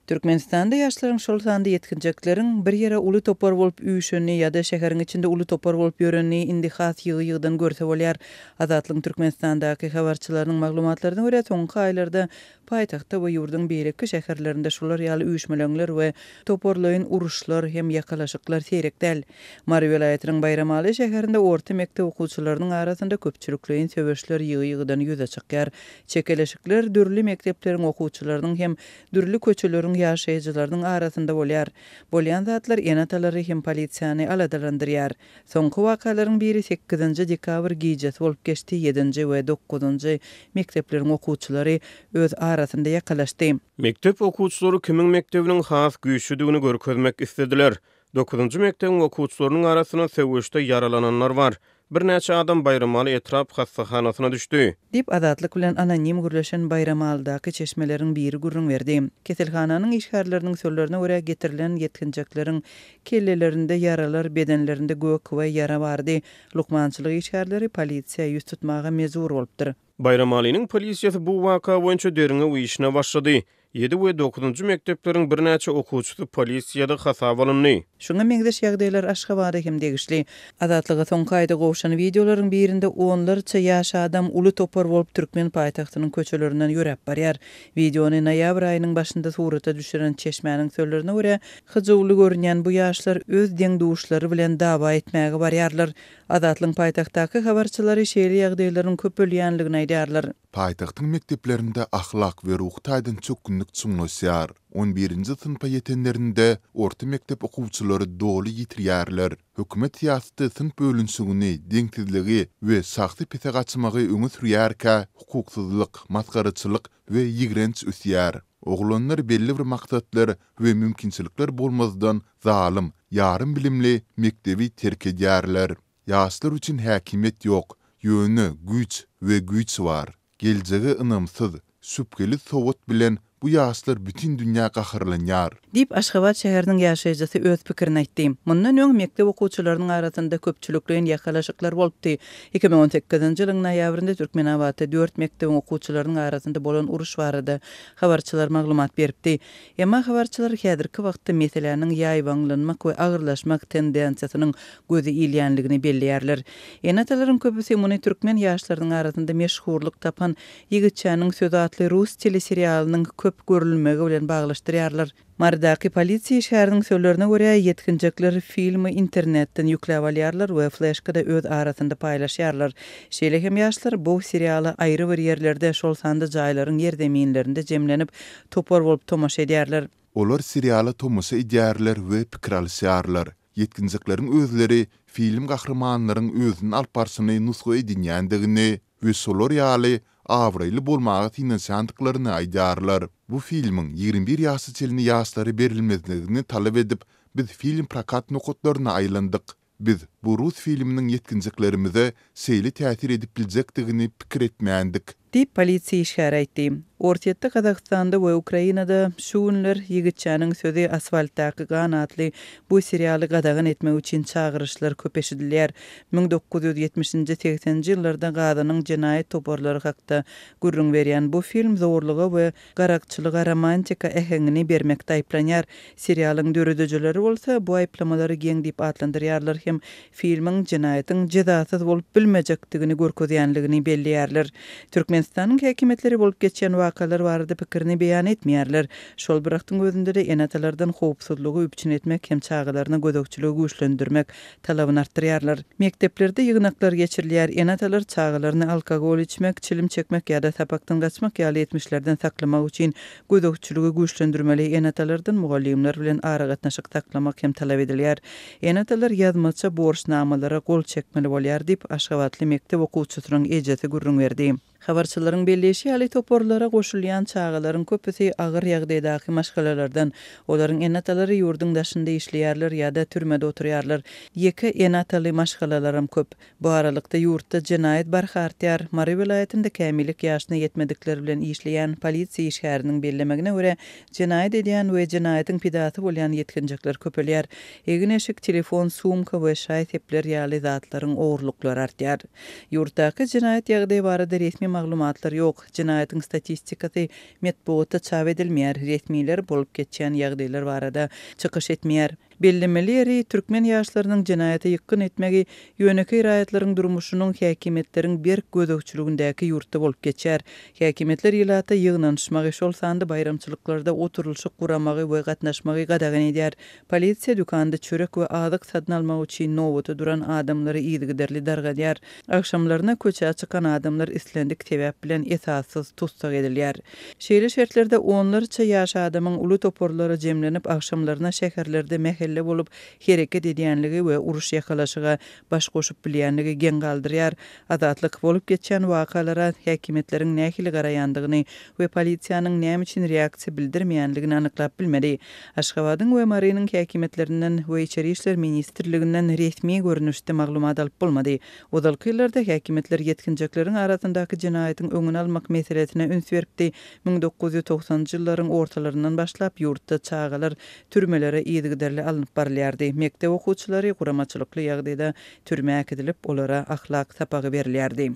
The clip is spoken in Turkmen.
Türkmenistanda ýaşlaryň, şol sanda ýetginjekleriň bir ýere uly topar bolup üýşenini ýa-da şäheriň içinde uly topar bolup ýörenini indi has ýygy-ýygydan görse bolýar. Azatlygyň Türkmenistandaky habarçylarynyň maglumatlaryna görä, soňky aýlarda paýtagtda we ýurduň beýleki şäherlerinde şular ýaly üýşmeleňler we toparlaýyn uruşlar hem ýakalaşyklar seýrek däl. Mary welaýatynyň Baýramaly şäherinde orta mekdep okuwçylarynyň arasynda köpçülikleýin söweşler ýygy-ýygydan ýüze çykýar. Çekeleşikler dürli mekdepleriň okuwçylarynyň hem dürli köçeleriň ýaşaýjylarynyň arasynda bolýar. Bolýan zatlar ene-atalary hem polisiýany aladalandyrýar. Soňky wakalaryň biri sekizinji dekabr gijesi bolup geçdi, ýedinji we dokuzynjy mekdepleriň okuwçylary öz arasynda ýakalaşdy. Mekdep okuwçylary kimiň mekdebiniň has güýçlüdigini görkezmek islediler. Dokuzynjy mekdebiň okuwçylarynyň arasynda söweşde ýaralananlar bar. Birnäçe adam Baýramaly etrap hassahanasyna düşdi. Diýip, Azatlyk bilen anonim gürleşen Baýramalydaky çeşmeleriň biri gürrüň berdi. Keselhananyň işgärleriniň sözlerine görä, getirilen ýetginjekleriň kellelerinde ýaralar, bedenlerinde gök we ýara bardy. Lukmançylyk işgärleri polisiýa ýüz tutmaga mejbur bolupdyr. Baýramalynyň polisiýasy bu waka boýunça derňew işine başlady. Ýedi we dokuzynjy mekdepleriň birnäçe okuwçysy polisiýada hasaba alyndy. Şuňa meňzeş ýagdaýlar Aşgabada hem degişli. Azatlyga soňky aýda gowşan wideolaryň birinde onlarça ýaş adam uly topar bolup türkmen paýtagtynyň köçelerinden ýöräp barýar. Wideony noýabr aýynyň başynda surata düşüren çeşmäniň sözlerine görä, hyjuwly görünýän bu ýaşlar öz deň-duşlary bilen dawa etmäge barýarlar. Azatlygyň paýtagtdaky habarçylary şeýle ýagdaýlaryň köpelýänligini aýdýarlar. Paýtagtyň mekdeplerinde ahlak we ruhy taýdan çökgünlik çuňlaşýar. On birinji synpa ýetenlerinde orta mekdep okuwçylary doly ýitirýärler. Hökümet syýasaty synp bölünişigini, deňsizligi we şahsy pese gaçmagy öňe sürýärkä, hukuksyzlyk, masgaraçylyk we ýigrenç ösýär. Oglanlar belli bir maksatlar we mümkinçilikler bolmazdan zalym, ýarym bilimli mekdebi terk edýärler. Ýaşlar üçin häkimiýet ýok, ýöne güýç we güýç bar. Geljege ynamsyz, şübheli sowat bilen bu ýaşlar bütin dünýä gaharlanýar. Diýip, Aşgabat şäheriniň ýaşaýjysy öz pikirini aýtdy. Mundan öň mekdep okuwçylarynyň arasynda köpçülikleýin ýakalaşyklar bolupdy. 2018-nji ýylyň noýabrynda Türkmenabatda dört mekdebiň okuwçylarynyň arasynda bolan uruş barada habarçylar maglumat beripdi. Emma habarçylar häzirki wagtda meseläniň ýaýbaňlanmak we agyrlaşmak tendensiýasynyň göze ilýänligini belleýärler. Ene-atalaryň köpüsi muny türkmen ýaşlarynyň arasynda meşhurlyk tapan Ýigitçäniň sözi atly rus teleserialynyň köp görülmegi bilen baglaşdyrýarlar. Marydaky polisiýa işgäriniň sözlerine görä, ýetginjekler filmi internetden ýükläp alýarlar we fleşkada öz arasynda paýlaşýarlar. Şeýle hem ýaşlar bu seriala aýry bir ýerlerde, şol sanda jaýlaryň ýerzeminlerinde jemlenip, topar bolup tomaşa edýärler. Olar seriala tomaşa edýärler we pikir alyşýarlar. Ýetginjekleriň özleri film gahrymanlaryň özüni alyp barşyny nusga edinýändigini we şolar ýaly abraýly bolmaga synanyşýandyklaryny aýdýarlar. Bu filmiň 21 ýaşa çenli ýaşlara berilmezligini talap edip, biz film prokat nokatlaryna aýlandyk. Biz bu rus filminiň ýetginjeklerimize şeýle täsir edip biljekdigini pikir etmändik. Diýip, polisiýa işgäri aýtdy. Orsýetde, Gazagystanda we Ukrainada şu günler Ýigitçäniň sözi asfaltdaky gan atly bu serialy gadagan etmek üçin çagyryşlar köp eşidilýär. 1970-nji, segseninji ýyllarda Gazanyň jenaýat toparlary hakda gürrüň berýän bu film zorluga we garakçylyga romantika äheňini bermekde aýyplanýar. Serialyň döredijileri bolsa bu aýyplamalary geň diýip atlandyrýarlar hem filmiň jenaýatyň jezasyz bolup bilmejekdigini görkezýänligini belleýärler. Türkmenistanyň häkimiýetleri bolup geçýän wakalar barada pikirini beýan etmeýärler. Şol bir wagtyň özünde-de ene-atalardan howpsuzlygy üpjün etmek hem çagalaryna gözegçiligi güýçlendirmek talabyny artdyrýarlar. Mekdeplerde ýygnaklar geçirilýär, ene-atalar çagalaryny alkogol içmek, çilim çekmek ýa-da sapakdan gaçmak ýaly etmişlerden saklamak üçin gözegçiligi güýçlendirmeli, ene-atalardan mugallymlar bilen aragatnaşyk saklamak hem talap edilýär. Ene-atalar ýazmaça borçnamalara gol çekmeli bolýar diýip, aşgabatly mekdep okuwçysynyň ejesi gürrüň berdi. Habarçylaryň belleýşi ýaly, toparlara goşulýan çagalaryň köpüsi agyr ýagdaýdaky maşgalalardan. Olaryň ene-atalary ýurduň daşynda işleýärler ýa-da türmede oturýarlar. Ýeke ene-ataly maşgalalaram köp. Bu aralykda, ýurtda jenaýat barha artýar. Mary welaýatynda kämillik ýaşyna ýetmedikler bilen işleýän polisiýa işgäriniň bellemegine görä, jenaýat edýän we jenaýatyň pidasy bolýan ýetginjekler köpelýär. Egin-eşik, telefon, sumka we şaý-sepler ýaly zatlaryň ogurlyklary artýar. Ýurtdaky jenaýat ýagdaýy barada resmi. maglumatlar ýok. Jenaýatyň statistikasy metbugatda çap edilmeýär, resmiler bolup geçýän ýagdaýlar barada çykyş etmeýär. Bellemeli ýeri, türkmen ýaşlarynyň jenaýata ýykgyn etmegi ýönekeý raýatlaryň durmuşynyň häkimiýetleriň berk gözegçiligindäki ýurtda bolup geçýär. Häkimiýetler ilata ýygnanyşmagy, şol sanda baýramçylyklarda oturylyşyk guramagy we gatnaşmagy gadagan edýär. Polisiýa dükanda çörek we azyk satyn almak üçin nobata duran adamlary yzygiderli dargadýar. Agşamlaryna köçä çykan adamlar islendik sebäp bilen esassyz tussag edilýär. Şeýle şertlerde onlarça ýaş adamyň uly toparlara jemlenip, agşamlaryna şäherlerde mähelle bolup hereket edýänligi we uruş-ýakalaşyga baş goşup bilýänligi geň galdyrýar. Azatlyk, bolup geçýän wakalara häkimiýetleriň nähili garaýandygyny we polisiýanyň näme üçin reaksiýa bildirmeýänligini anyklap bilmedi. Aşgabadyň we Marynyň häkimiýetlerinden we Içeri işler ministrliginden resmi görnüşde maglumat alyp bolmady. Ozalky ýyllarda häkimiýetler ýetginjekleriň arasyndaky jenaýatyň öňüni almak meselesine üns beripdi. 1990-njy ýyllaryň ortalaryndan başlap ýurtda çagalar türmelere yzygiderli alnyp barylýardy. Mekdep okuwçylary guramaçylykly ýagdaýda türmä äkidilip, olara ahlak sapagy berilýärdi.